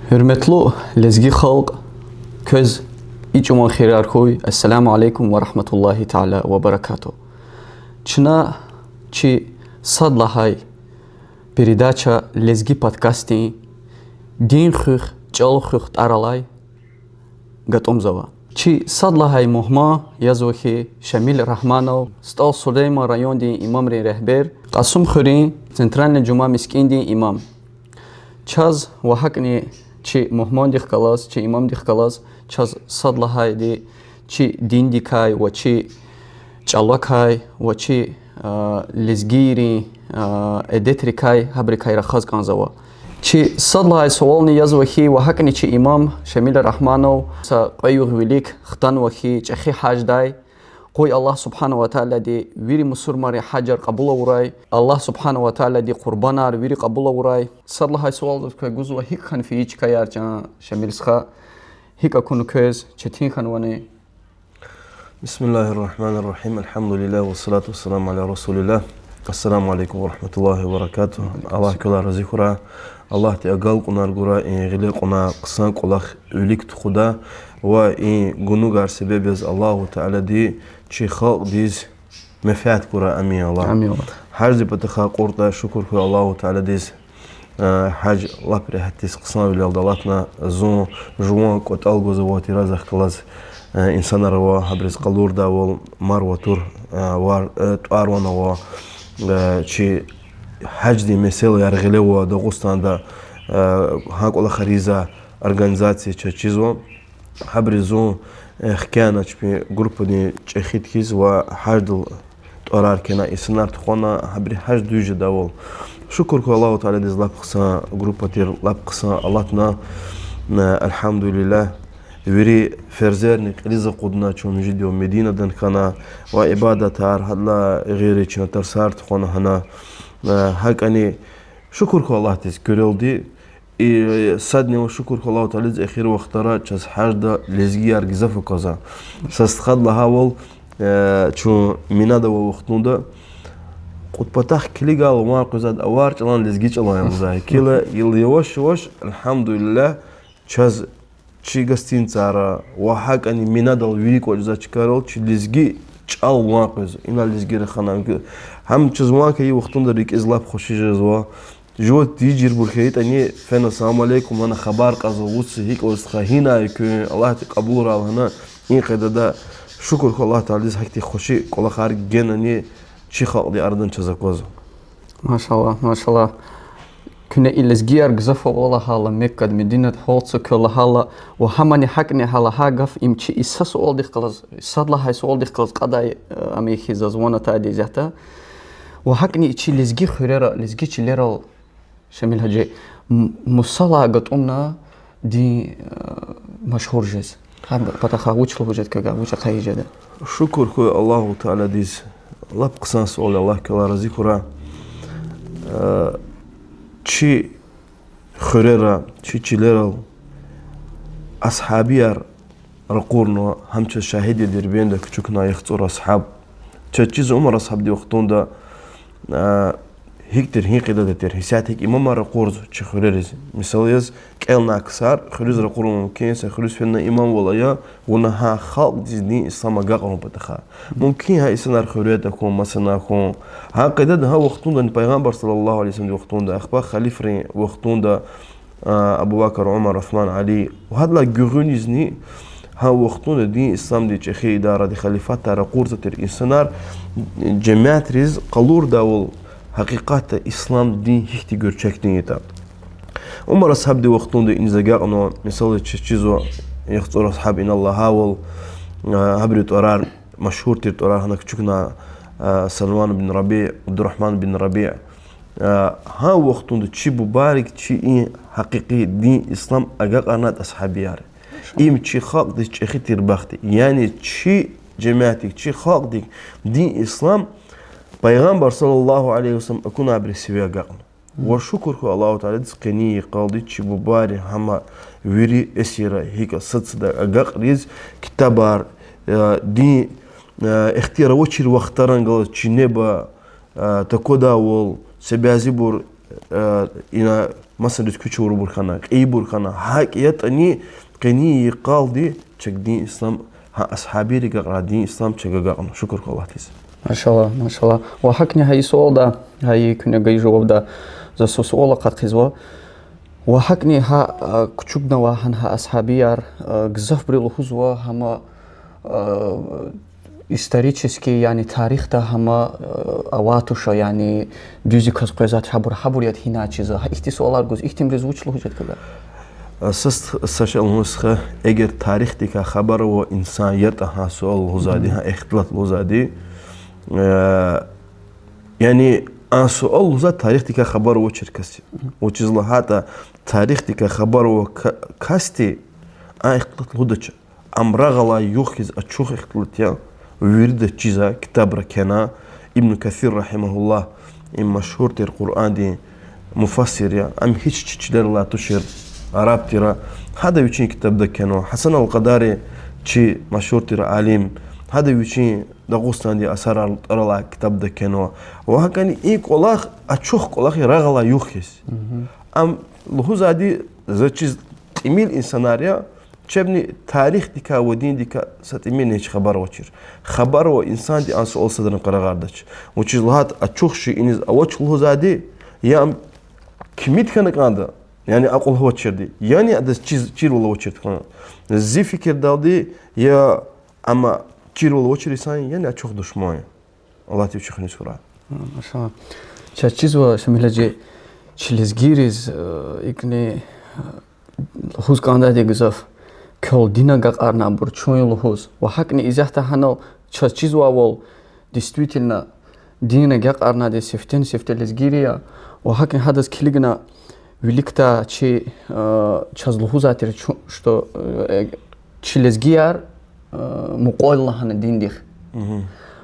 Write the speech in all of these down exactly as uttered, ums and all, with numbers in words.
Гьуьрметлу лезги халкь, квез ичӀиван хийирар хьуй, السلام عليكم ورحمة الله تعالى وبركاته. Чна чи сад лагьай передача лезги подкастдин Дин хуьх, чӀал хуьх тӀвар алай гатӀумзава. Чи сад лагьай мугьман язва хьи Шамил Рагьманов, СтӀал Сулейман райондин имамрин регьбер, Кьасумхуьруьн центральный жуьмя мискӀиндин имам. Чаз ва гьакӀни чи мугьмандихъ галаз, чи имамдихъ галаз чаз сад лагьайди чи диндикай ва чи чӀалакай ва чи лезгийрин адетрикай, гьабурукай рахаз кӀанзава. Чи сад лагьай суални язва хьи, ва гьакӀни чи имам Шамил Рагьманов са кьве югъ вилик хтанва хьи, чӀехи гьаждай. Къуй Аллагь سبحانه وتعالىди вири мусурманрин гьажар кьабул авурай, Аллагь سبحانه وتعالىди къурбанар вири кьабул авурай. Сад лагьай суал за квез гузва, гьикӀ хьана фейи чкаяр, чан Шамил стха? ГьикӀ акуна квез, четин хьанвани? بسم الله الرحمن الرحيم. الحمد لله والصلاة والسلام على رسول الله. السلام عليكم ورحمة الله وبركاته. Аллагь квелай рази хьурай. Аллагьди агалкьунар гурай, и гъиле кьуна хъсан кӀвалах вилик тухуда ва и гунугар себеб яз Аллагьу Таалади чи халкьдиз менфят гурай. Амин, Аллагь. Амин, Аллагь. Гьаждин патахъай кьуртӀа, шукур хьуй Аллагьу Тааладиз, гьаж лап регьятдиз, хъсанвилелди алатна. Зун жуван кӀватӀал гваз авай тир, захъ галаз инсанар ава, гьабуруз къалурдайвал, мар ва тур, вар, тӀвар-ван ава, чи гьаждин месэлаяр гъиле ава Дагъустанда, гьа кӀвалахар ийиз организация чаз чизва. Гьабуруз зун хкяна чпин группадин чӀехиди хьиз ва гьаждал тӀварар кхьена, инсанар тухвана, гьабуру гьаж дуьз жедайвал. Шукур хьуй Аллагьу Тааладиз, лап хъсан группа тир, лап хъсан алатна, الحمد لله. Вири ферзерни кьилиз акъудна, чун муьжуьд югъ Мединадан хьана ва ибадатар, гьадалай гъейри чна тарсар тухвана гьана. ГьакӀани шукур хьуй Аллагьдиз куьрелди. И садни ва шукур хьуй Аллагьу Тааладиз, эхир вахтара чаз гьажда лезгияр гзаф аквазва. Са стхади лагьайвал, чун Минада авай вахтунда кьуд патахъ килигайла ван къвезвайди авар чӀалан, лезги чӀалан я лугьузва. Гила, гила яваш-яваш, الحمد لله, чаз чи гостиницайра ва гьакӀани Минадал, вири кӀватӀзавай чкайрал чи лезги чӀал ван къвезва. Инал лезги рахана, гьам чаз ван хьайи вахтунда рикӀиз лап хвеши жезва. Жуваз тийижирбур хьайитӀани, фена салам алейкум лагьана, хабар кьазва, вуч я, гьикӀ я, стха, гьинай куьн, Аллагьди кьабулрай лагьана, и къайдада. Шукур хьуй Аллагьу Тааладиз, гьахьтин хвеши кӀвалахар генани чи халкьдин арадан чаз аквазва. Машаллагь, машаллагь. Куьне и лезгияр гзаф ава лагьайла, Меккад, Мединад гьалтзава квел лагьайла, ва гьамани гьакӀни гьа лагьай гаф, им чи и са суалдихъ галаз, сад лагьай суалдихъ галаз кьадай, ам я хьи, заз ван атайди исятда. Ва гьакӀни чи лезги хуьрера, лезги чилерал, Шамил гьажи, мусалай гатӀунна дин машгьур жез? Гьа патахъай вуч лугьуз жеда квевай, вуч ахъайиз жеда? Шукур хьуй Аллагьу Тааладиз. Лап хъсан суал я, Аллагь квелай рази хьурай. Чи хуьрера, чи чилерал асгьабияр ракъурнава, гьам чаз шагьид я Дербентда кучукна яхцӀур асгьаб. Чаз чизва Умар асгьабдин вахтунда гьикӀ тир, гьи къайдада тир, исятда гьикӀ имамар ракъурзава чи хуьрериз. Мисал яз, кӀелнай ксар хуьруьз ракъурун мумкин, са хуьруьз фена имамвал ая, вуна гьа халкьдиз дин ислам агакьарун патахъай. Мумкин, гьа инсанар хуьре тахьун, масана хьун. Гьа къайдада гьа вахтунда, Пайгъамбар صلى الله عليه وسلمдин вахтунда, ахпа халифрин вахтунда, Абу Бакр, Умар, Усман, Али, ва гьадалай гуьгъуьнизни гьа вахтунда дин исламдин чӀехи идаради, халифатдай ракъурзавай тир инсанар, жемятриз къалурдайвал, гьакъикъатда ислам дин гьихьтин гуьрчег дин ятӀа. Умар асгьабдин вахтунда иниз агакьнава, мисал яз, чаз чизва, яхцӀур асгьаб инал лагьайвал, гьабурун тӀварар, машгьур тир тӀварар, гьана кучукна Салман бин Рабиъ, Абдуррагьман бин Рабиъ. Гьа вахтунда чи бубайрик чи и гьакъикъи дин ислам агакьарнавайди асгьабияр. Им чи халкьдиз чӀехи тир бахт я. Яни чи жемятдик, чи халкьдик дин ислам Пайгъамбар صلى الله عليه وسلم акунайбурун сиве агакьна. Ва шукур хьуй Аллагьу Тааладиз, къенин йикъалди чи бубайри гьам вири эсирра гьикӀ сад-садан агакьариз, китабар, дин ихтияр авачир вахтаран галаз чинеба таквадайвал, са бязибур ина масадаз куьч авурбур хьана, кьейибур хьана, гьакӀ ятӀани къенин йикъалди чак дин ислам, гьа асгьабийрихъ агакьарай дин ислам чак агакьна. Шукур хьуй Аллагьдиз. Машалла, машалла. Ва гьакӀни гьа и суалда, гьа и куьне гайи жавабда за са суал акъатзава. Ва гьакӀни гьа, а, кучукнава гьа, гьа асгьабияр, а, гзафбуру лугьузва гьама, а, исторически, яни тарихда гьама, а, авай туш, яни дуьз йикъаз къвезвай гьабур, гьабур яд гьинай чизва. Гьа ихьтин суалар гуз, ихьтинбуруз вуч лугьуз жеда квез? А, са, са шей лугьун стха, эгер тарихдикай хабар авай инсан ятӀа гьа суал лугьузвайди, гьа ихтилат лугьузвайди, э, яни а суал лугьузвай тарихдикай хабар авачир кас я. Вучиз лагьайтӀа тарихдикай хабар авай ка-, касди а ихтилат лугьудач. Ам рагъ алай югъ хьиз ачух ихтилат я, вирида чизвай, ктабра кхьена. Ибн Касир, рагьимагьуллагь, им машгьур тир Къуръандин муфассир я, ам гьич чи чилерилай тушир, араб тир. Гьада вичин ктабда кхьенва. Гьасан ал-Къадари, чи машгьур тир алим, гьада вичин Дагъустандин асарар тӀвар алай ктабда кхьенва. Ва гьакӀни и кӀвалах ачух кӀвалах я рагъ алай югъ хьиз. Ам лугьузвайди, за чиз, тӀимил инсанар я, чебни тарихдикай ва диндикай са тӀимил гьич хабар авачир. Хабар авай инсанди а суал садрани къарагъардач. Вучиз лагьайтӀа ачух шей иниз авач лугьузвайди, я ам кимди хьана кӀанда, яни акьул авачирди, яни адаз чиз чирвал авачирди хьана. Зи фикирдалди, я ам чирвал авачир инсан я, яни ачух душман я. Аллагьди вичи хуьниз хьурай. Машалла. Чаз чизва, Шамил гьажи, чи лезгийриз, э, икӀни, э, лугьуз кӀандайди гзаф, квел дин агакьарнайбур чун я лугьуз. Ва гьакӀни исятда гьанал чаз чизвайвал, действительно, дин агакьарнайди сифтени-сифте лезгийри я. Ва гьакӀни гьадаз килигна, виликдай чи, э, чаз лугьузвай тир чун, что, э, чи лезгияр, э, мукьвал я лагьана диндихъ.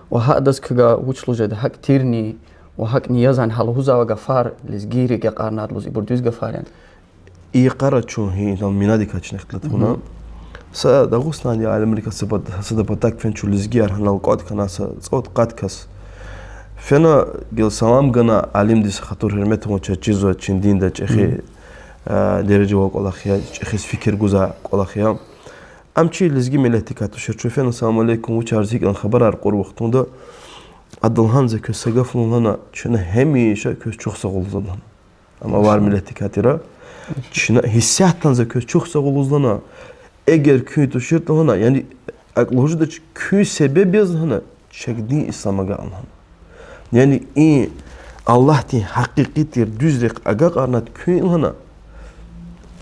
Ва гьа адаз квевай вуч лугьуз жеда, гьакӀ тирни, ва гьакӀни язани гьа лугьузвай гафар лезгийри агакьарнайди лугьуз, ибур дуьз гафар яни? И йикъара чун гьи инал минадикай чна ихтилат авуна. Са Дагъустандин алимрикай са пат-, сада патак фена чун лезгияр гьанал кӀватӀ хьана са цӀуд-къад кас. Фена гила салам гана алимдиз, хатур-гьуьрмет авуна, чаз чизва чи динда чӀехи, э, дережа авай кӀвалах я, чӀехиз фикир гузвай кӀвалах я. Ам чи лезги миллетдикай тушир, чун фена салам алейкум, вучарза гьикӀ я хабарар кьур вахтунда, ада лагьана за квез са гаф лугьун лагьана, чна гьамиша квез чухсагъул лугьузва лагьана. Ам авар миллетдикай тир. Чна гьисятда за квез чухсагъул лугьузва лагьана, эгер куьн туширтӀа лагьана, яни акӀ лугьуз жедач, куьн себеб яз лагьана, чак дин ислам агакьна лагьана. Яни и Аллагьдин гьакъикъи тир дуьз рехъ агакьарнатӀа куьн лагьана,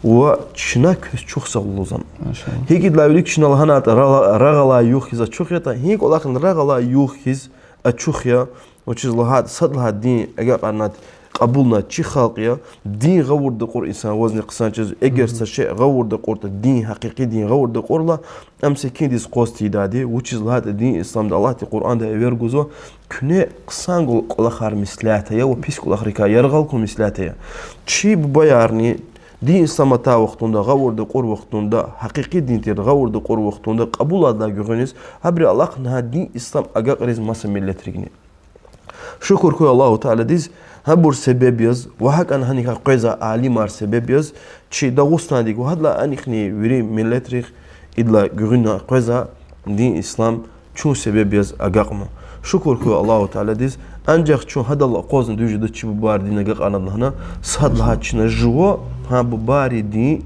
ва чна квез чухсагъул лугьузва лагьана. Гьикӏ идалай вилик чна лагьанайтӏа, рагъ-, рагъ алай югъ хьиз ачух ятӏа, гьи кӏвалахни рагъ алай югъ хьиз ачух я, вучиз лагьайтӏа сад лагьай дин агакьарнатӏа, кьабулнатӏа чи халкь я, дин гъавурда кьур инсан вазни хъсан чиз, эгер са шей гъавурда кьуртӏа, дин, гьакъикъи дин гъавурда кьурла, ам секиндиз къваз тийидайди, вучиз лагьайтӏа дин исламда Аллагьди Къуръанда эвер гузва, куьне хъсан кӏвалахар меслят ая ва пис кӏвалахрикай яргъал хьун меслят ая. Чи бубаярни дин ислам атай вахтунда, гъавурда кьур вахтунда, гьакъикъи дин тир гъавурда кьур вахтунда, кьабулайдалай гуьгъуьниз, гьабуру алахъна гьа дин ислам агакьариз маса миллетрикни. Шукур хьуй Аллагьу Тааладиз, гьабур себеб яз ва гьакӏни гьаникай къвезвай алимар себеб яз, чи Дагъустандик ва гьадалай анихъни вири миллетрихъ идалай гуьгъуьна къвезвай дин ислам чун себеб яз агакьна. Шукур хьуй Аллагьу Тааладиз, анжах чун гьадал акъвазна дуьз жеда чи бубайри дин агакьарнатӏа лагьана, сад лагьай чна жува гьа бубайри дин,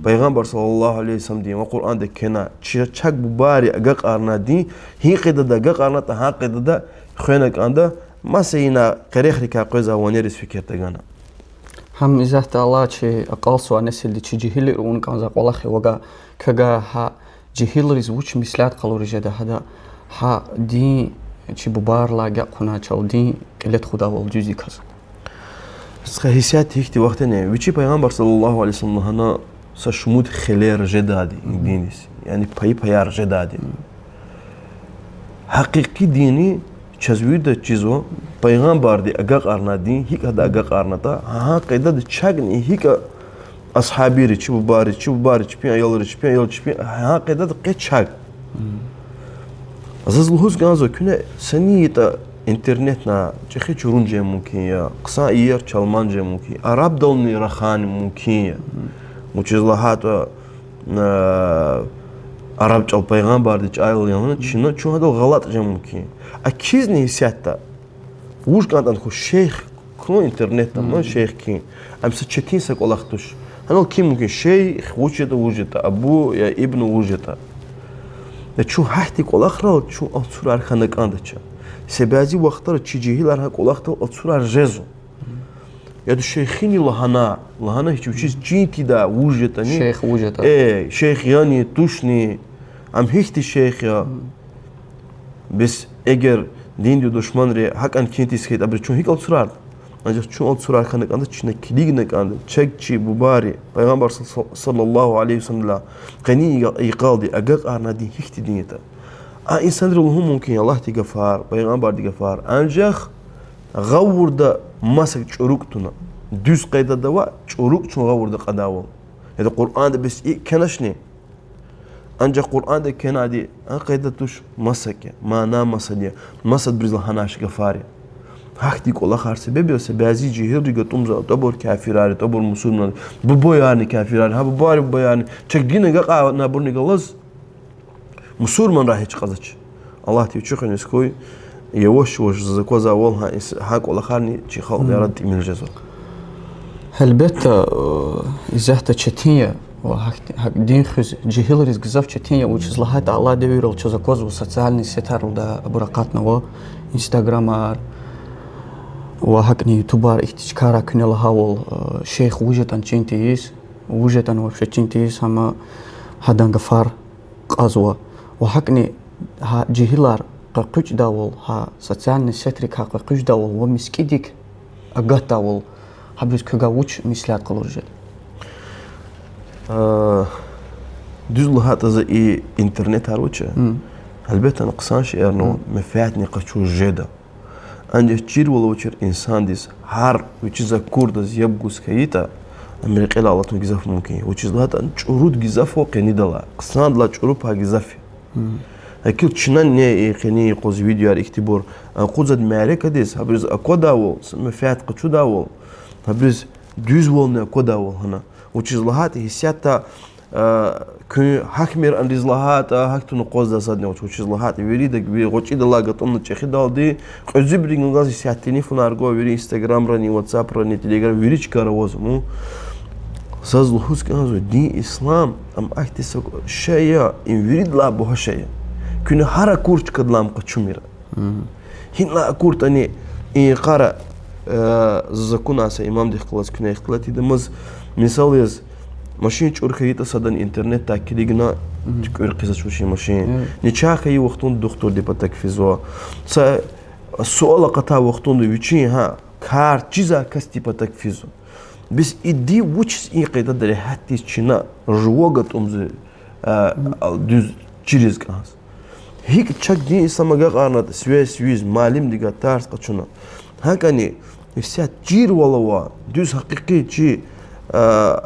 Пайгъамбар صلى الله عليه وسلمдин ва Къуръанда кхьенвай, чи чак бубайри агакьарнай дин, гьи къайдада агакьарнатӏа, гьа къайдада хвена кӏанда, маса ина къерехрикай къвезвай ванериз фикир тагана. Гьам исятда алай чи акьалтзавай несилди чи жегьилри авун кӏанзавай кӏвалах я, вавай квевай гьа жегьилриз вуч меслят къалуриз жеда гьада, гьа дин чи бубайрилай агакь хьунай чал дин кьиле тухудайвал дуьздаказ. Са гьисятда гьихьтин вахтуни, вичи Пайгъамбар صلى الله عليه وسلم лагьана, са шумуд хилер жедайди диндиз, яни пайи-паяр жедайди. Гьакъикъи динни чаз вирида чизва, Пайгъамбарди агакьарнай дин гьикӏ гьада агакьарнатӏа, гьа къайдада чакни гьикӏ асгьабийри, чи бубайри, чи бубайри чпин аялриз, чпин аялриз, чпин, гьа къайдада къе чак. Заз лугьуз кӏанзава, куьне са ни ятӏа интернетна чӀехи чурун жен мумкин я, хъсан иер чалман жен мумкин я, арабдални рахун мумкин я. Вучиз лагьайтӀа, э, араб чӀал пайгъамбарди чӀайла яна, чна, чун гьадал гъалатӀ жен мумкин я. А кизни исятда вуж кӀантӀани хьуй, шейх кун интернетда, ма шейх кин. Ам са четин са кӀвалах туш. Гьанал кин мумкин, шейх вуж ятӀа, вуж ятӀа, абу я ибну вуж ятӀа. Я чун гьахьтин кӀвалахрал чун алцурар хьана кӀандач. Са бязи вахтара чи жегьилар гьа кӀвалахдал алцурар жезва. Яда шейхини лагьана, лагьана гьич вичиз чин тийидай вуж ятӀани. Шейх вуж ятӀа. Э, шейх яни, тушни, ам гьихьтин шейх я. Бес эгер динди душманри гьакӀан кин тийиз хьайитӀа, абуру чун гьикӀ алцурарда? Анжах чун алцурар хьана кӀанда, чна килигна кӀанда, чеб чи бубайри, Пайгъамбар сал-, саллаллагьу алейгьи ва салламдилай къенин йикъалди агакьарнай дин гьихьтин дин ятӀа. А инсанри лугьун мумкин я Аллагьдин гафар, Пайгъамбардин гафар, анжах гъавурда масакӀа чӀурукӀ туна. Дуьз къайдада ава, чӀурукӀ чун гъавурда кьадайвал. Яда Къуръанда бес икӀ кхьеначни? Анжах Къуръанда кхьенвайди а къайда туш, масакӀа, мана масад я, масадбуруз лагьанач гафар я. Гьахьтин кӀвалахар себеб я, са бязи жегьилри гатӀумзава, тӀвабур кафирар я, тӀвабур мусурманар я, бубайрни кафирар я, гьа бубайри, бубайрни, чак гьина агакьарнавайбурни галаз мусурманрай гьич кьазвач. Аллагьди вичи хуьниз хьуй, яваш-яваш заз аквазвайвал гьа инс-, гьа кӀвалахарни чи халкьдин арада тӀимил жезва. Гьелбетда, э, исятда четин я, ва гьахьтин, гьакӀ дин хуьз жегьилриз гзаф четин я, вучиз лагьайтӀа алай девирал чаз аквазва социальный сетаралда абур акъатнава, инстаграмар ва гьакӀни ютубар, ихьтин чкайра куьне лагьайвал, э, шейх вуж ятӀани чин тийиз, вуж ятӀани вообще чин тийиз, гьам гьадан гафар кьазва. Ва гьакӀни гьа жегьилар къекъуьчӀдайвал, гьа социальный сетрикай къекъуьчӀдайвал ва мискӀиндик агатдайвал, гьабуруз квевай вуч меслят къалуриз жеда? Дуьз лагьайтӀа, за и интернетар вуч я, гьелбетда, хъсан шейэрни ава, менфятни къачуз жеда. Анжах чирвал авачир инсандиз гьар вичиз акурдаз яб гуз хьайитӀа, ам рекьелай алатун гзаф мумкин я. Вучиз лагьайтӀа чӀуруд гзаф ава къенидалай, хъсандилай чӀуру пай гзаф я. Гьакил чна ни и къенин юкъуз видеояр ихьтинбур акъудзавайди мярекатдиз, гьабуруз аквадайвал, са менфят къачудайвал, гьабуруз дуьзвални аквадайвал гьана. Вучиз лагьайтӀа исятда, э, куьн гьахьмир аниз лагьайтӀа, гьахьтун акъваздай садни авач. Вучиз лагьайтӀа вирида, вири гъвечӀидалай гатӀунна чӀехидалди, кьуьзуьбурун галаз исятда телефонар гва, вири инстаграмрани, ватсапрони, телеграм, вири чкайра авазва. Заз лугьуз кӀанзава, дин ислам, ам ахьтин са шей я, им виридалай багьа шей я. Куьне гьар акур чкадал ам къачумир. Гьинлай акуртӀани, и йикъара, э, заз акуна са имамдихъ галаз куьне ихтилат ийидамаз, мисал яз, машин чӀур хьайитӀа садан интернетдай килигна, туькӀуьр хъийизвач вичин машин. Начагъ хьайи вахтунда духтурди патак физва. Са суал акъатай вахтунда вичин гьа кар чизвай касди патак физва. Бес иди вучиз и къайдада регьятдиз чна жува гатӀумзава, э, дуьз чириз кӀанз? ГьикӀ чак дин ислам агакьарнатӀа, связь ийиз, муаллимдивай тарс къачуна. ГьакӀни исятда чирвал авай, дуьз гьакъикъи чи, э,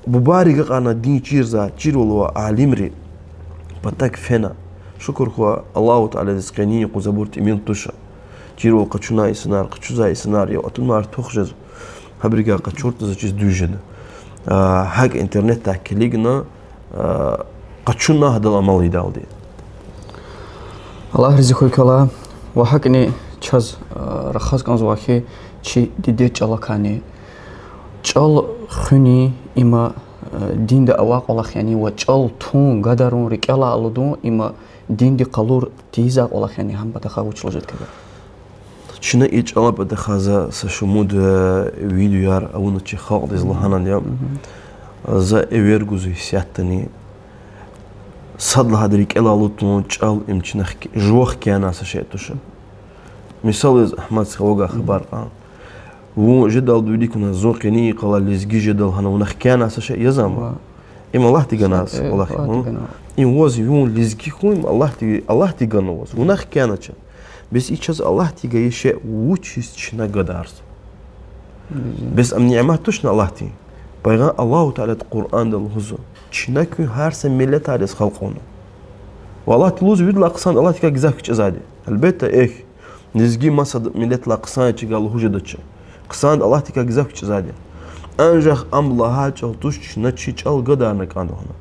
бубайри агакьарнавай дин чирзавай, чирвал авай алимри патак фена. Шукур хьуй Аллагьу Тааладиз, къенин юкъуз абур тӀимил туш. Чирвал къачунай инсанар, къачузвай инсанар я, атунмай артух жезва. Гьабурувай къачуртӀа, заз чиз дуьз жеда. А, гьакӀ интернетдай килигна, а, къачуна гьадал амал ийидалди. Аллагь рази хьуй квелай. Ва гьакӀни чаз, а, рахаз кӀанзава хьи, чи дидед чӀалакайни, чӀал хуьни има, а, динда авай кӀвалах яни ва чӀал тун, гадарун, рикӀелай алудун има динди къалур тийизвай кӀвалах яни, гьам патахъай вуч лугьуз жеда квевай? Чна и чӀалан патахъай за са шумуд, э, видеояр авуна чи халкьдиз лагьанал я. За эвер гузва исятдани. Сад лагьайди, рикӀелай алудун чӀал им чна хк-, жува хкянавай са шей туш. Мисал яз, Агьмад, са вавай хабар кьан. Вун жедалди виликна, зун къенин йикъалай лезги жедал гьана, вуна хкянавай са шей язама? Им Аллагьди ганвай кӀвалах я. Им ваз, вун лезги хьун, им Аллагьди, Аллагьди ганва ваз. Вуна хкянач. Бес и чаз Аллагьди гайи шей вучиз чна гадарзава? Бес ам нимат тушни Аллагьдин? Пайгъам-, Аллагьу Таалади Къуръанда лугьузва: чна куьн гьар са миллетар яз халкь авуна. Ва Аллагьди лугьузва виридалай хъсандиз Аллагьдикай гзаф кичӀезвайди. Гьелбетда, эхь, Лезги маса миллетлай хъсан я чи галаз лугьуз жедач. Хъсанди Аллагьдикай гзаф кичӀезвайди я. Анжах ам лагьай чӀал туш чна чи чӀал гадарна кӀанда лагьана.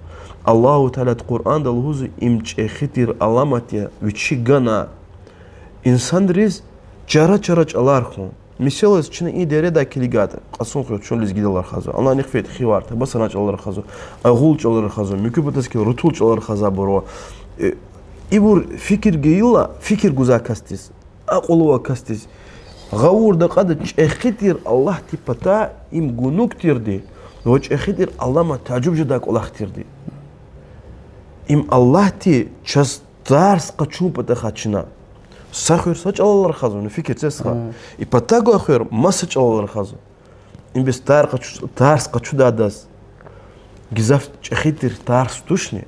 Аллагьу Таалади Къуръанда лугьузва: им чӀехи тир аламат я, вичи гана инсанриз чара-чара чӀалар хьун. Мисал яз, чна и дередай килигайтӀа, Кьасумхуьр, чун лезгидал рахазва, аланихъ фейи Хивар, Табасаран чӀалал рахазва, агъул чӀалал рахазва, муькуь патаз килигна рутул чӀалал рахазайбур ава. Э, ибур фикир гайила, фикир гузвай касдиз, акьул авай касдиз гъавурда кьада чӀехи тир Аллагьдин патай им гунуг тирди ва чӀехи тир аламат, тажуб жедай кӀвалах тирди. Им Аллагьди чаз тарс къачун патахъай чна. Са хуьр са чӀалал рахазва, ну, фикир це, стха. И патав гвай хуьр маса чӀалал рахазва. Им бес тар къачу-, тарс къачудайдаз гзаф чӀехи тир тарс тушни?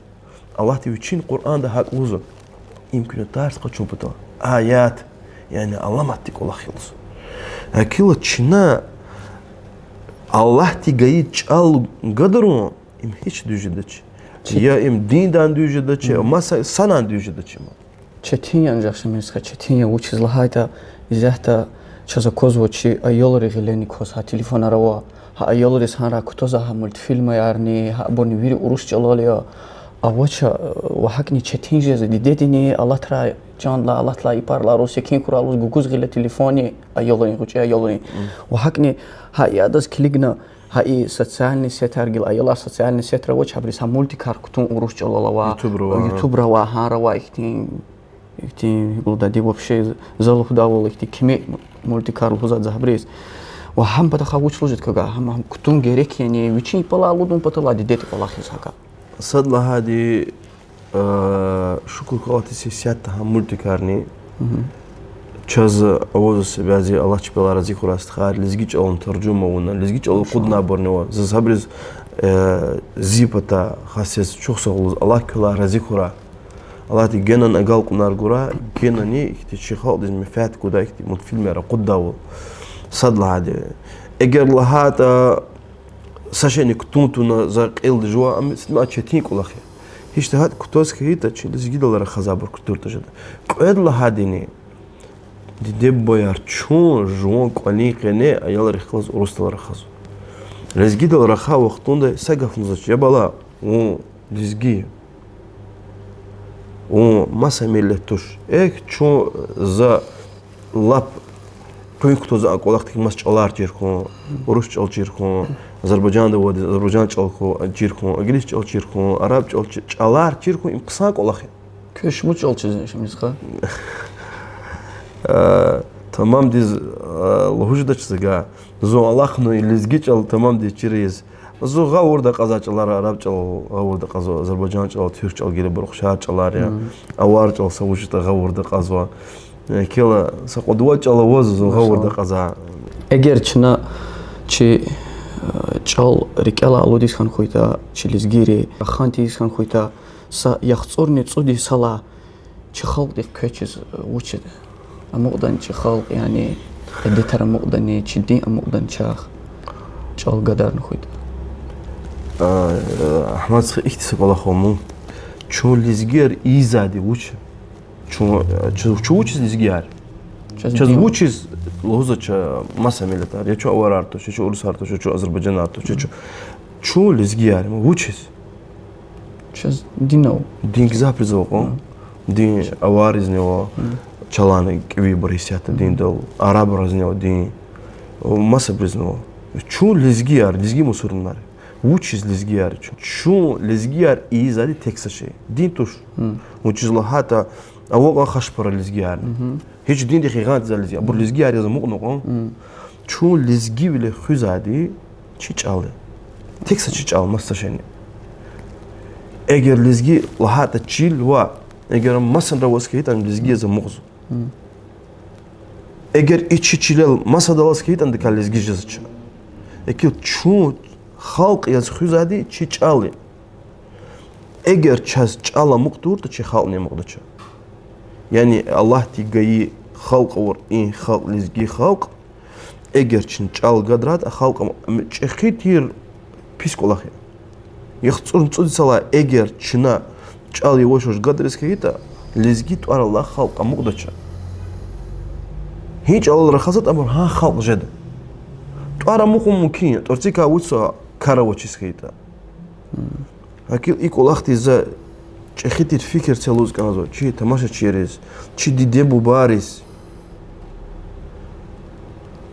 Аллагьди Вичин Къуръанда гьакӀ лугьузва. Им куьне тарс къачун патал. Аят, яни аламатдин кӀвалах я лугьузва. Гьакила чна Аллагьди гайи чӀал гадарун, им гьич дуьз жедач. Чи- Я им диндай дуьз жедач, я маса санай дуьз жедач им. Четин я, анжах, Шамил стха, четин я, вучиз лагьайтӀа, исятда чаз аквазва чи аялри гъилени кваз гьа телефонар ава, гьа аялриз гьанрай кутазвай гьа мультфильмаярни, гьа абурни вири урус чӀалал я. Авач, ва гьакӀни четин жезва дидедини алатрай, чан лагьай алатрай, япар лагьай, руз секин хьурай лугьуз гугуз гъиле телефонни аялрин, гъвечӀи аялрин. Ва гьакӀни гьа и адаз килигна, гьа и социальный сетар гила, аялар социальный сетра авач, гьабуруз гьа мультикар кутун урус чӀалал ава, ютубра ава, гьанра ава ихьтин, ихьтин гьикӀ лугьудайди, вообще, за лугьудайвал, ихьтин кими мультикар лугьузвайди за гьабуруз. Ва гьам патахъай вуч лугьуз жеда квевай, гьам, гьам кутун герек яни, вичин палай алудун паталай дидеди кӀвалах яз гьакӀа. Сад лагьайди, шукур хьуй Аллагьдиз, исятда гьа мультикарни чаз авазва са бязи, Аллагь чпелай рази хьурай, стхаяр, лезги чӀалални таржума авуна, лезги чӀал акъуднавайбурни ава. Заз гьабуруз, зи патай хас яз чухсагъул лугьуз, Аллагь квелай рази хьурай. Аллагьди генани агалкьунар гурай, генани ихьтин чи халкьдиз менфят гудай ихьтин мультфильмар акъуддайвал. Сад лагьайди. Эгер лагьайтӀа, са шейни кутун тавуна за кьилди жува, ам сидма четин кӀвалах я. Гьич тахьайтӀа кутаз хьайитӀа, чи лезгидал рахазвайбур кутуртӀа жеда. Кьвед лагьайдини, диде-бубаяр, чун жуван кӀвалин къене аялрихъ галаз урусдал рахазва. Лезгидал рахай вахтунда са гаф лугьузвач: я бала, вун лезги я. Вун маса миллет туш. Эхь, чун, за лап къуьн кутазва а кӀвалахдик маса чӀалар чир хьун, урус чӀал чир хьун, Азербайжанда авайди азербайжан чӀал хьун, чир хьун, инглис чӀал чир хьун, араб чӀал чи-, чӀалар чир хьун, им хъсан кӀвалах я. Квез муд чӀал чиз, Шамил стха? Тамамдиз лугьуз жедач за гьа. Зун алахъна лезги чӀал тамамдиз чир ийиз. Зун гъавурда акьазвай чӀалар, араб чӀал гъавурда акьазва, азербайжан чӀал, туьрк чӀал, гила абур ухшар чӀалар я. Авар чӀал са вуч ятӀа гъавурда акьазва. Квелай са кьве-вад чӀал ава зун гъавурда акьазвай. Эгер чна чи чӀал рикӀелай алудиз хьана хьайитӀа, чи лезгийри рахан тийиз хьана хьайитӀа, са яхцӀурни цӀуд йисалай чи халкьдихъ квез чиз вуч амукьдани, чи халкь, яни адетар амукьдани, чи дин амукьдани чахъ, чӀал гадарна хьайитӀа? Агьмад стха, ихьтин са кӀвалах ава ман. Чун лезгияр ийизвайди вуч я? Чун, чун, чун вучиз лезгияр? Чаз вучиз лугьузвач маса миллетар? Я чун аварар туш, я чун урусар туш, я чун азербайжанар туш, я чун, чун лезгияр я, вучиз? Чаз дин ава. Дин гзафризва кьван. Дин аварризни ава, чалайни кӀевибур исятда диндал, арабризни ава дин, масабурузни ава. Чун лезгияр, лезги мусурманар. Вучиз лезгияр я чун? Чун лезгияр ийизвайди тек са шей, дин туш. Вучиз лагьайтӀа, ава кьван хашпара лезгиярни. Гьич диндихъ гъанзавай лезги, абур лезгияр яз амукьнава кьван. Чун лезгивиле хуьзвайди чи чӀал я. Тек са чи чӀал, маса шейни. Эгер лезги лагьайтӀа чил ва, эгер масанра аваз хьайитӀа, лезги яз амукьзава. Эгер и чи чилел масадал алаз хьайитӀа, адакай лезги жезвач. Эхир чун халкь яз хуьзвайди чи чӀал я. Эгер чаз чӀал амукьдайтӀа, чи халкьни амукьдач. Яни Аллагьди гайи халкь авур и халкь, лезги халкь, эгер чна чӀал гадарайтӀа, а халкь ам-, ам чӀехи тир пис кӀвалах я. ЯхцӀурни цӀуд йисалай эгер чна чӀал яваш-яваш гадариз хьайитӀа, лезги тӀвар алай халкь амукьдач. Гьи чӀалал рахаз атӀа, абур гьа халкь жеда. ТӀвар амукьун мумкин я, тӀварцикай вуч са кар авачиз хьайитӀа. Гьакил и кӀвалахдиз за чӀехи тир фикир це лугьуз кӀанзава чи тамашачийриз, чи диде-бубайриз.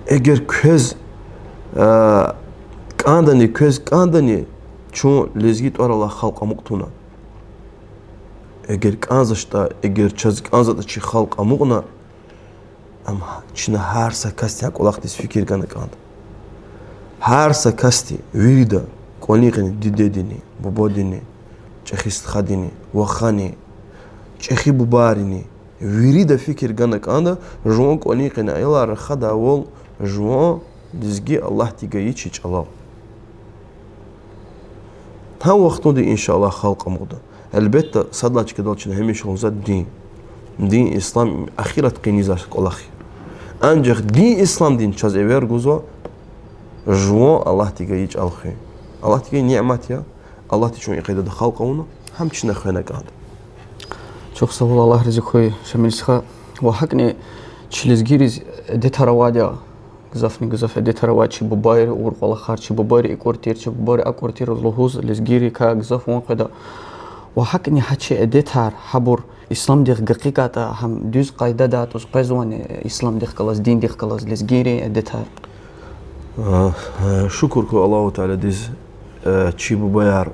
Эгер квез, а, кӀандани, квез кӀандани, чун лезги тӀвар алай халкь амукь тавуна. Эгер кӀанзавачтӀа, эгер чаз кӀанзаватӀа чи халкь амукьна, ам чна гьар са касди гьа кӀвалахдиз фикир гана кӀанда. Гьар са касди вирида, кӀвалин къене дидедини, бубадини, чӀехи стхадини, вахани, чӀехи бубайрини, вирида фикир гана кӀанда, жуван кӀвалин къене аялар рахадайвал, жуван лезги Аллагьди гайи чи чӀалал. Гьа вахтунда, иншаллагь, халкь амукьда. Гьелбетда, сад лагьай чкадал чна гьамиша лугьузвай дин. Дин ислам ахират къенин кӀвалах я. Анжах дин исламдин чаз эвер гузва жуван Аллагьди гайи чӀал хуьн. Аллагьди гайи нимат я, Аллагьди чун и къайдада халкь авуна, гьам чна хвена кӀанда. Чухсагъул, Аллагь рази хьуй, Шамил стха. Ва гьакӀни чи лезгийриз адетар авайди я, гзафни гзаф адетар авай чи бубайри авур кӀвалахар, чи бубайри икӀур тир, чи бубайри акӀур тир лугьуз, лезгийрикай гзаф ван къведа. Ва гьакӀни гьа чи адетар, гьабур исламдихъ гекъигайтӀа, гьам дуьз къайдада атӀуз къвезвани исламдихъ галаз, диндихъ галаз лезгийрин адетар? А, а, шукур хьуй Аллагьу Тааладиз, а, чи бубаяр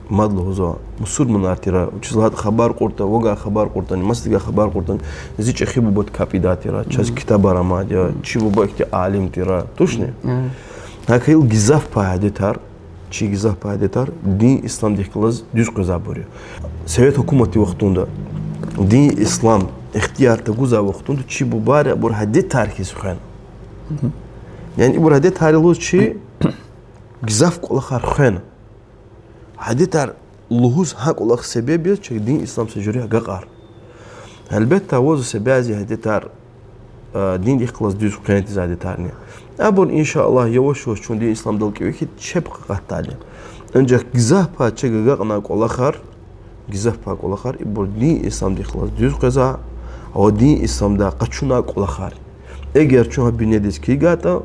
мад лугьузва мусурманар тир, вучиз лагьайтӀа хабар кьуртӀа, вавай хабар кьуртӀани, масадавай хабар кьуртӀани, зи чӀехи бубади капӀ ийидай тир, чаз ктабар амайди я, чи буба ихьтин алим тир, тушни? ГьакӀ хьайила гзаф пай адетар, чи гзаф пай адетар дин исламдихъ галаз дуьз къвезвайбур я. Совет гьукуматдин вахтунда, дин ислам ихтияр тагузвай вахтунда чи бубайри абур адетар хьиз хвена. Яни ибур адетар я лугьуз чи гзаф кӀвалахар хвена. Адетар лугьуз гьа кӀвалах себеб яз чи дин ислам са жуьре агакьар. Гьелбетда, авазва са бязи адетар, а, диндихъ галаз дуьз къвен тийизвай адетарни. Абур, иншаллагь, яваш-яваш чун дин исламдал кӀеви хьайитӀа чеб къакъатдайди я. Анжах гзаф пай чаз агакьнавай кӀвалахар, гзаф пай кӀвалахар, ибур дин исламдихъ галаз дуьз къвезвай ва дин исламдай къачунвай кӀвалахар. Эгер чун гьа бинедиз килигайтӀа,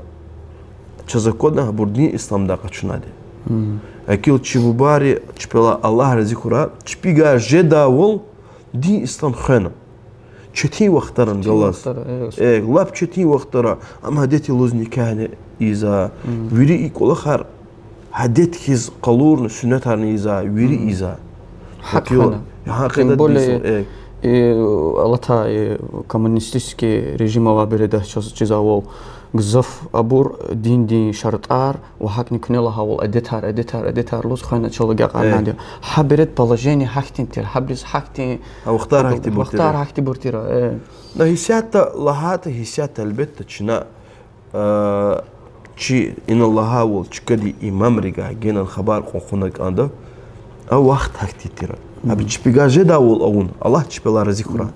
чаз аквада гьабур дин исламдай къачунвайди. ГьакӀ хьайила чи бубайри, чпелай Аллагь рази хьурай, чпивай жедайвал дин ислам хвена. Четин вахтара галаз. Э, лап четин вахтара, ам адет я лугьуз никягьни ийизвай. Вири и кӀвалахар, адет хьиз къалурна, суннатарни ийизвай, вири ийизвай. ГьакӀ хвена. Тем более, алатай коммунистический режим авай береда чаз чизвайвал, гзаф абур диндин шартӀар ва гьакӀни куьне лагьайвал адетар, адетар, адетар лугьуз хвена чал агакьарнавайди я. Гьа береда положение гьахьтин тир, гьабуруз гьахьтин, вахтар гьахьтинбур тир. Гьисятда лагьайтӀа, гьисятда, гьелбетда, чна, а, чи ина лагьайвал чкадин имамрикай генани хабар кьун хъувуна кӀанда, а вахт гьахьтин тир. Абур чпивай жедайвал авуна, Аллагь чпелай рази хьурай.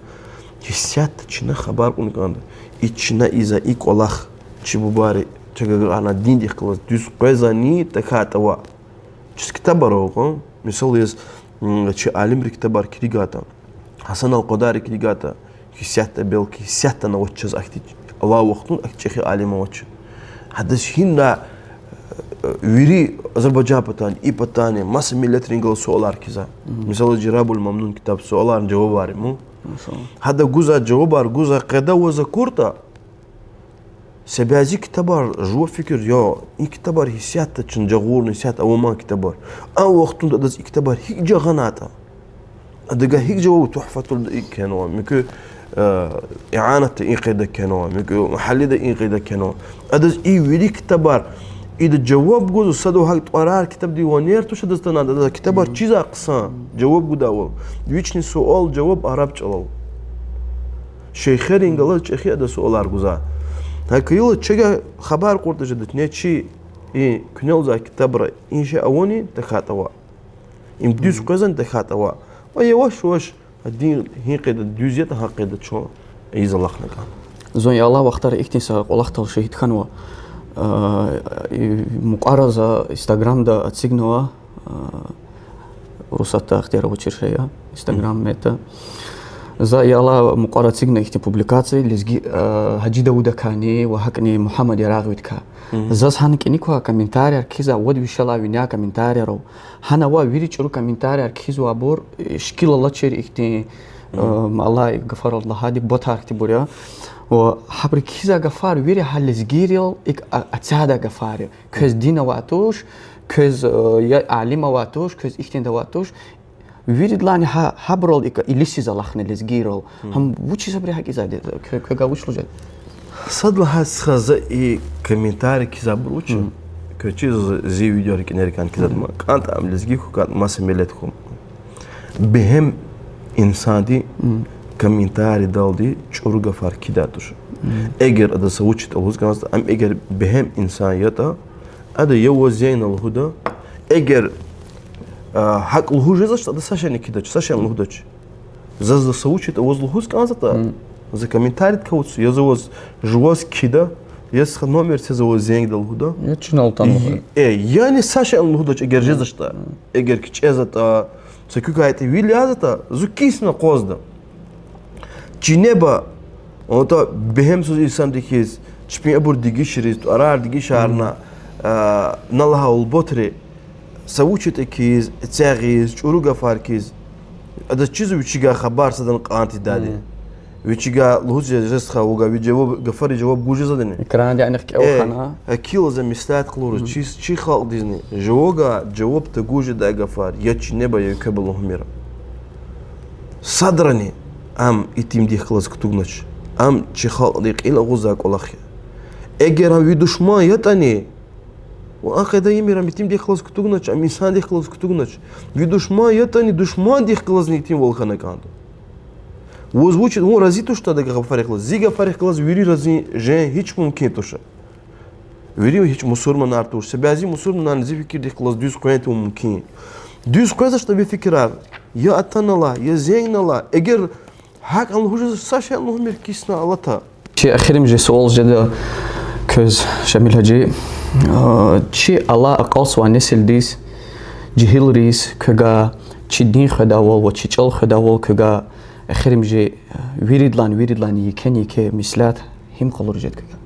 Гьисятда чна хабар кьуна кӀанда, и чна ийизвай и кӀвалах чи бубайри чаз агакьарнавай диндихъ галаз дуьз къвезвани тахьайтӀа ваъ. Чаз ктабар ава кьван, мисал яз, чи алимрин ктабар килигайтӀа, Гьасан ал-Къвадарин килигайтӀа, гьисятда, белки гьисятдани авач чаз ахьтин, алай вахтунда ахьтин чӀехи алим авач. Гьадаз гьинай, э, вири Азербайжан патани, и патани, маса миллетрин галаз суалар кхьизвай. Мисал яз, Жирабул-Мамнун ктаб, суаларни жавабар я ман. Гьада гузвай жавабар гузвай къайда ваз акуртӀа, са бязи ктабар жува фикир я, и ктабар гьисятда чна жагъурна, гьисятда ава ман ктабар. А вахтунда адаз и ктабар гьикӀ жагъанайтӀа, адавай гьикӀ жаваб, Тухфатда икӀ кхьенва, муькуь, э, Ианатда и къайда кхьенва, муькуь Мугьаллида и къайда кхьенва. Адаз и вири ктабар, ида жаваб гузва, садав гьакӀ тӀварар ктабдин ванер туш адаз атанайтӀа, адаз ктабар чизвай хъсан, жаваб гудайвал. Вични суал-жаваб араб чӀалал. Шейхерин галаз чӀехи адаз суалар гузвай. ГьакӀ хьайила чавай хабар кьуртӀа жеда, не чи и куьне лугьузвай ктабра и шей авани тахьайтӀа ваъ, им дуьз къвезвани тахьайтӀа ваъ. Ва яваш-яваш а дин гьи къайда дуьз ятӀа, гьа къайда чун ийиз алахъна кӀан. Зун ялай вахтара ихьтин са кӀвалахдал шагьид хьанва. А, и мукьвара за Инстаграмда эцигнава, а, Русатда ихтияр авачир шей я, Инстаграм, Мета. За и алай мукьвара эцигна ихьтин публикация лезги, э, Гьажи Давудакайни ва гьакӀни Мугьаммад Ярагъвидакай. Заз гьана кӀаник квай комментарияр кхьизвай, вад вишелай виняй комментарияр ава. Гьана авай вири чӀуру комментарияр кхьизвайбур, э, шикил алачир ихьтин, э, алай гафарал лагьайди батар хьтинбур я. Ва гьабуру кхьизвай гафар вири гьа лезгийрал икӀ а-, ацадай гафар я. Квез дин авай туш, квез, э, я алим авай туш, квез ихьтинди авай туш. Виридалайни гьа-, гьабурал икӀ илисиз алахъна лезгийрал. Гьам вучиз абуру гьакӀ ийизвайди, кве-, квевай вуч лугьузвайди? Сад лагьай стха, за и комментарий кхьизвайбур вуч я? Квез чизва, зи видео рикӀинерикай кхьизвайди ма, кӀантӀа ам лезги хьухь, кӀантӀа маса миллет хьухь. Бегьем инсанди комментарийдалди чӀуру гафар кхьидай туш. Эгер адаз са вуч ятӀа лугьуз кӀанзаватӀа, ам эгер бегьем инсан ятӀа, ада я ваз зенгна лугьуда, эгер, а, гьакӀ лугьуз жезвачтӀа, ада са шейни кхьидач, са шейни лугьудач. Заз за са вуч ятӀа ваз лугьуз кӀанзаватӀа, за комментарийдикай вуч, я за ваз жуваз кхьида, я стха номер це, за ваз зенгда лугьуда. Я чин алтан лугьуда. Э, яни са шейни лугьудач, эгер жезвачтӀа, эгер кичӀезватӀа, са куькай ятӀа вил язаватӀа, зун кисна акъвазда. Чинеба, атӀа бегьемсуз инсанди хьиз, чпин абур дегишариз, тӀварар дегишарна, а, на лагьай улбатри, са вуч ятӀа кхьиз, эцягъиз, чӀуру гафар кхьиз, адаз чизва вичивай хабар садан кьан тийидайди. Вичивай лугьуз жез, жез стха, вавай ви жаваб, гафариз жаваб гуз жезвайди яни? Экранди анихъ кӀел хьана. Гьакила за меслят къалура, чи, чи халкьдизни жававай жаваб тагуз жедай гафар я чинеба, я уьквеба лугьумир. Садрани ам итимдихъ галаз кутугнач. Ам чи халкьди кьил агъузвай кӀвалах я. Эгер ам ви душман ятӀани, ва а къайда ийимир, ам итимдихъ галаз кутугнач, ам инсандихъ галаз кутугнач. Ви душман ятӀани, душмандихъ галазни итимвал хьана кӀанда. Ваз вуч, вун рази туштӀа адакай гафарихъ галаз? Зи гафарихъ галаз вири рази жен гьич мумкин туш. Вири гьич мусурманар туш. Себязи мусурманарни зи фикирдихъ галаз дуьз къвен тавун мумкин. Дуьз къвезвачтӀа ви фикирар, я атана лагь, я зенгна лагь. Эгер гьакӀ лугьуз жезва, са шейни лугьумир, кисна алата. Чи эхиримжи суал жеда квез, Шамил-гьажи. А, чи алай акьалтзавай несилдиз, жегьилриз квевай, чи дин хведайвал ва чи чӀал хведайвал квевай эхиримжи, виридалай, виридалай еке-еке меслят гьим къалуриз жеда квевай?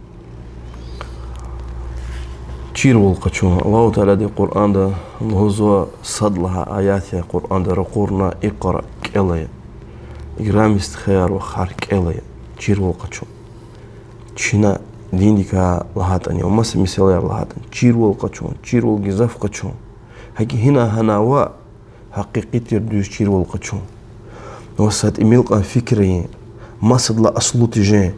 Чирвал къачун. Аллагьу Таалади Къуръанда лугьузва, сад лагьай аят я Къуръанда ракъурна: اقرأ, кӀел ая. Играми стхаяр, вахар, кӀел ая. Чирвал къачун. Чна диндикай лагьайтӀани, ва маса месэлаяр лагьайтӀани, чирвал къачун, чирвал гзаф къачун. ГьакӀ гьина гьана ава, гьакъикъи тир дуьз чирвал къачун. Ва са тӀимил кьван фикир ийин, масадалай аслу тежен.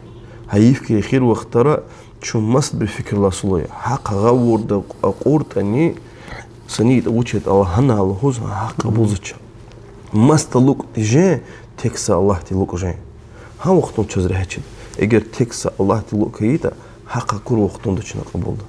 Гьайиф хьи, эхир вахтара чун масадбурун фикирдалай аслу я. Гьахъ гъавурда акьуртӀани, са ни ятӀа вуч ятӀа лагьана лугьуз, гьахъ кьабулзавач. Масадалай лукӀ тежен, тек са Аллагьдилай лукӀ жен. Гьа вахтунда чаз регьят жеда. Эгер тек са Аллагьдилай лукӀ хьайитӀа, гьахъ акур вахтунда чна кьабулда.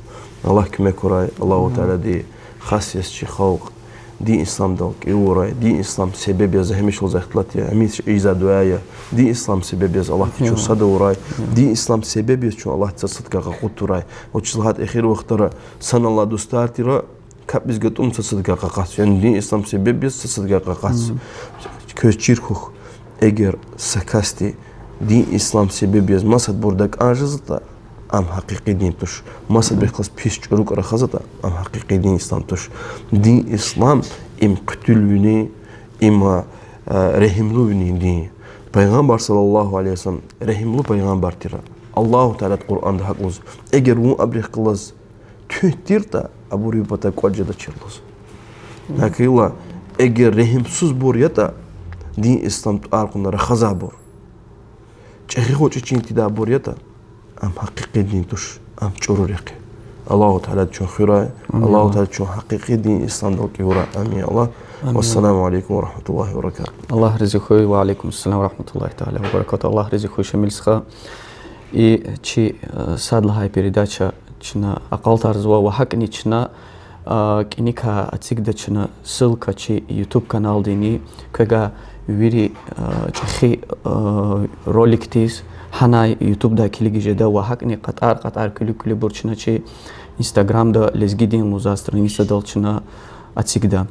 Аллагь куьмек гурай, Аллагьу Таалади хас яз чи халкь дин исламдал кӀевурай, дин ислам себеб яз, гьамиша лугьузвай ихтилат я, гьамиша ийизвай дуьа я, дин ислам себеб яз Аллагьди чун сад авурай, дин ислам себеб яз чун Аллагьдин сад-садгай къакъуд турай. Вучиз лагьайтӀа эхир вахтара санал алай дустар тир, капӀ ийиз гатӀумна сад-садгай къакъатзава. Яни дин ислам себеб яз сад-садгай къакъатзава. Квез чир хьухь, эгер са касди дин ислам себеб яз масадбур дакӀан жезватӀа, ам гьакъикъи дин туш. Масадбурухъ галаз пис чӀурукӀ рахазватӀа, ам гьакъикъи дин ислам туш. Дин ислам им хъуьтуьлвини, им, а, регьимлувини дин я. Пайгъамбар صلى الله عليه وسلم регьимлу пайгъамбар тир. Аллагьу Таалади Къуръанда гьакӀ лугьуз: эгер вун абурухъ галаз туьнт тиртӀа, абур ви патав кӀватӀ жедачир лугьуз. ГьакӀ хьайила, эгер регьимсузбур ятӀа, дин ислам тӀвар кьуна рахазвайбур, чӀехи гъвечӀи чин тийидайбур ятӀа, ам гьакъикъи дин туш, ам чӀуру рехъ я. Аллагьу Таалади чун хуьрай, Аллагьу Таалади чун гьакъикъи дин исламдал кӀевурай. Амин, Аллагь. Вассаламу алейкум ва рахматуллагьи ва баракатугь. Аллагь рази хьуй. Ва алейкум ассалам ва рахматуллагьи тааля ва баракатугь. Аллагь рази хьуй, Шамил стха. И чи, э, сад лагьай передача чна акьалтӀарзава ва гьакӀни чна, э, кӀаникай эцигда чна ссылка чи YouTube каналдини, квевай вири, э, чӀехи, э, роликдиз, гьанай YouTube-дай килигиз жеда ва гьакӀни къатӀар-къатӀар, куьлуь-куьлуьбур чна чи Instagram-да Лезгидин лугьузвай страницадал чна эцигда.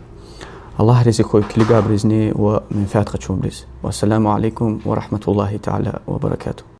Аллагь рази хьуй килигайбурузни ва менфят къачурбуруз. Вассаламу алейкум ва рахматуллахи таала ва баракатугь.